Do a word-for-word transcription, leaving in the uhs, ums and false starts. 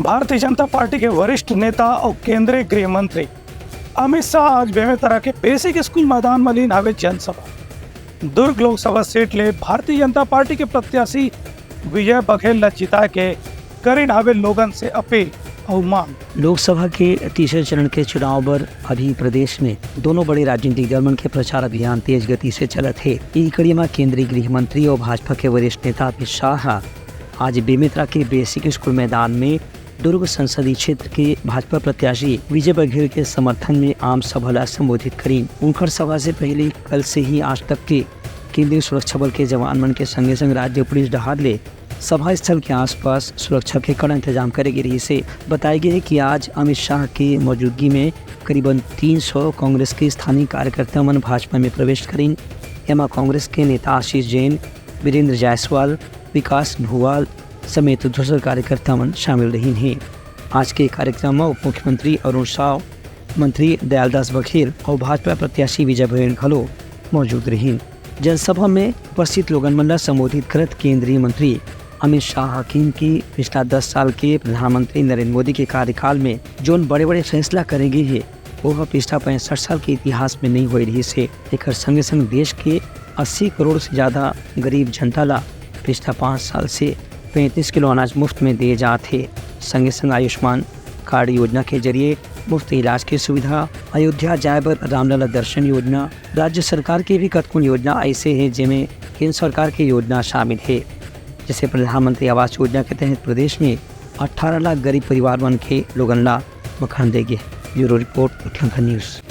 Bharatiya Janata party के वरिष्ठ नेता अउ केंद्रीय गृह मंत्री अमित शाह आज बेमेतरा के बेसिक स्कूल मैदान म लीन हावे जनसभा। दुर्ग लोकसभा सीट ले भारतीय जनता पार्टी के प्रत्याशी विजय बघेल ल जिताए के करिन हावे लोगन से अपील अउ मांग। लोकसभा के तीसरे चरण के चुनाव बर अभी प्रदेश में दोनों बड़े राजनीतिक दल मन के प्रचार अभियान तेज गति से चलत हे। इही कड़ी म केंद्रीय गृह मंत्री अउ भाजपा के वरिष्ठ नेता अमित शाह ह आज बेमेतरा के बेसिक स्कूल मैदान में दुर्ग संसदीय क्षेत्र के भाजपा प्रत्याशी विजय बघेल के समर्थन में आम सभा ला संबोधित करीन। उनकर सभा से पहले कल से ही आज तक के केंद्रीय सुरक्षा बल के जवान मन के संगे संग राज्य पुलिस डहार ले सभा स्थल के आसपास सुरक्षा के कड़ा इंतजाम करे गे रहिस हे। बताए गे हे कि आज अमित शाह के मौजूदगी में करीबन तीन सौ कांग्रेस के स्थानीय कार्यकर्ता मन भाजपा में प्रवेश करीन। एमा कांग्रेस के नेता आशीष जैन, वीरेंद्र जायसवाल, विकास भुवाल समेत दूसर कार्यकर्ता मन शामिल रहिन हे। आज के कार्यक्रम म उप मुख्यमंत्री अरुण साव, मंत्री दयालदास बघेल अउ भाजपा प्रत्याशी विजय बघेल घलो मौजूद रहिन। जनसभा में उपस्थित लोगन मन ला संबोधित करत केंद्रीय मंत्री अमित शाह ह किहीन कि पिछला दस साल के प्रधानमंत्री नरेंद्र मोदी के कार्यकाल में जोन बड़े-बड़े फैसला करे गे हे, वो ह पिछला पैंसठ साल के इतिहास में नइ होए रहिस हे। एकर संगे-संग देश के अस्सी करोड़ से ज्यादा गरीब जनता ला पिछला पाँच साल से पैंतीस किलो अनाज मुफ्त में दिए जात हे। संगे-संग आयुष्मान कार्ड योजना के जरिए मुफ्त इलाज के सुविधा, अयोध्या जाए बर रामलला दर्शन योजना, राज्य सरकार के भी कतकोन योजना ऐसे हे, जेमे केंद्र सरकार के योजना शामिल हे। जैसे प्रधानमंत्री आवास योजना के तहत प्रदेश में अठारह लाख गरीब परिवार मन के लोगन ला मकान दे गे। Bureau report, Uttarakhand news.